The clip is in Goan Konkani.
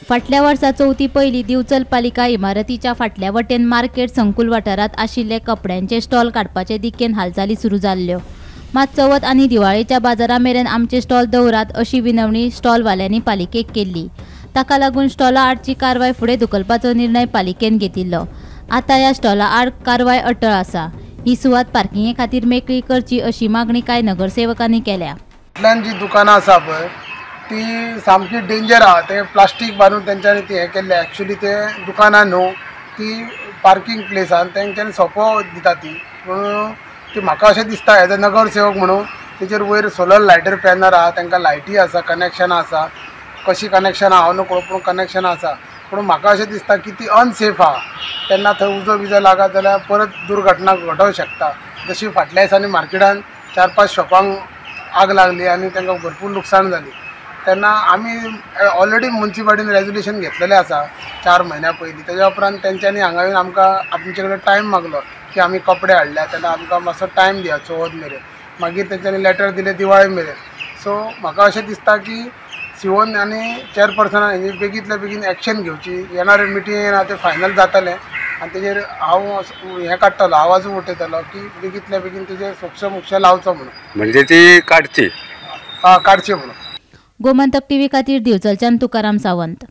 फाटल्या वर्सा चवथी पयलीं दिवचल पालिका इमारतीच्या फाटल्या वटेन मार्केट संकुल वाठारांत आशिल्ले कपड्यांचे स्टॉल काडपाचे दिकेन हालचाली सुरू जाल्ल्यो. मात चवथ आनी दिवाळेच्या बाजारा मेरेन आमचे स्टॉल दवरात अशी विनवणी स्टॉलवाल्यांनी पालिकेक केल्ली. ताका लागून स्टॉला आडची कारवाय फुडें धुकलपाचो निर्णय पालिकेन घेतिल्लो. आतां ह्या स्टॉला आड कारवाय अटळ आसा. ही सुवात पार्किंगे खातीर मेकळी करची अशी मागणी कांय नगरसेवकांनी केल्या. फाटल्यान जी दुकानां आसा पळय ती सामकी डेंजर आहा. ते प्लास्टीक बांदून तेंच्यांनी ती हें केल्लें. एक्चुली ते दुकानां न्हू, ती पार्कींग प्लेस आहा आनी तेंच्यांनी सोपो दिता ती. पूण ती म्हाका अशें दिसता एज अ नगरसेवक म्हणून तेचेर वयर सोलर लायटर पॅनल आहा, तांकां लायटी आसा, कनेक्शनां आसा. कशी कनेक्शनां हांव न्हू कळो, पूण कनेक्शनां आसा. पूण म्हाका अशें दिसता की ती अनसेफ आहा. तेन्ना थंय उजो बिजो लागत जाल्यार परत दुर्घटना घडोवंक शकता. जशी फाटल्या दिसांनी मार्केटान 4-5 शॉपांक आग लागली आनी तांकां भरपूर लुकसाण जाली. तेन्ना आमी ऑलरेडी मुन्सिपालिटीन रेजोल्युशन घेतलेलें आसा 4 म्हयन्या पयलीं. तेज्या उपरांत तेंच्यांनी हांगा येवन आमकां आमचे कडेन टायम मागलो की आमी कपडे हाडल्या तेन्ना आमकां मातसो टायम दिया चवथ मेरेन. मागीर तेंच्यांनी लेटर दिलें दिवाळे मेरेन. सो म्हाका अशें दिसता की सीओन आनी चेअरपर्सनान हेजी बेगींतल्या बेगीन एक्शन घेवची. येणारे मिटींग आहा तें फायनल जातलें आनी तेजेर हांव हें काडटलो, आवाज उठयतलो की बेगींतल्या बेगीन तेजेर सोक्ष मोक्ष लावचो म्हणून, म्हणजे ती काडची, हय काडची म्हणून. गोमंतक टीव्ही खातीर दिवचलच्यान तुकाराम सावंत.